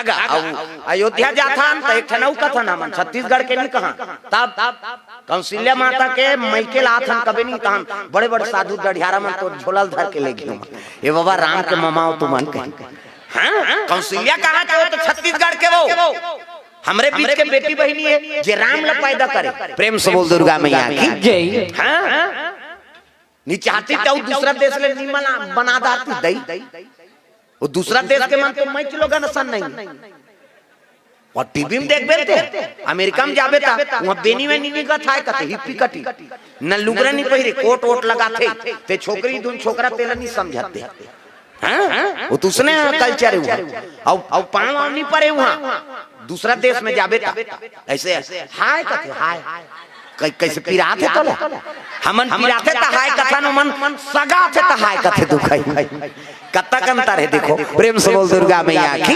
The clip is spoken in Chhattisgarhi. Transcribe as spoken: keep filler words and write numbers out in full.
अउ अयोध्या जाथन त एक ठन अउ कथन, हमन छत्तीसगढ़ के नहीं कहन। तब कौशल्या माता के मइके ला आथन, कबे नहीं कहन बड़े बड़े साधु डढ़ियारा मन तो झोला ल धर के ले गे। ये बाबा राम के ममा हो तुमन कही। हाँ, कौशल्या कहाँ के हो? तो छत्तीसगढ़ के वो। हमरे बीच के बेटी बहिनी है जे राम ला पैदा करे। प्रेम से बोल दुर्गा मैया की। जय। हाँ, नी चाहती तो दूसरा देश ले निमन बना डारती दई। वो दूसरा देश के मन तो मैं किलो गन असन नहीं। और टीवी में देखबे ते, अमेरिका में जाबे ता, वहाँ बेनी वेनी नहीं गत हाय कथे, हिप्पी कटी। न लुगरा नहीं पहिरे, कोट वोट लगाथे, ते छोकरी धुन छोकरा तेला नहीं समझते। हाँ? वो तो उसने कल्चर है वहाँ। अउ, अउ पाँव वाँव नहीं परे वहाँ। दूसरा देश में जाबे ता, ऐसे हाय कथे, हाय। कै-, कैसे पिरात है तोला? हमन पिरात है त हाय कथन, ओमन सगात है त हाय कथे दुखाई। कतक अंतर है देखो। प्रेम से बोल दुर्गा मैया की।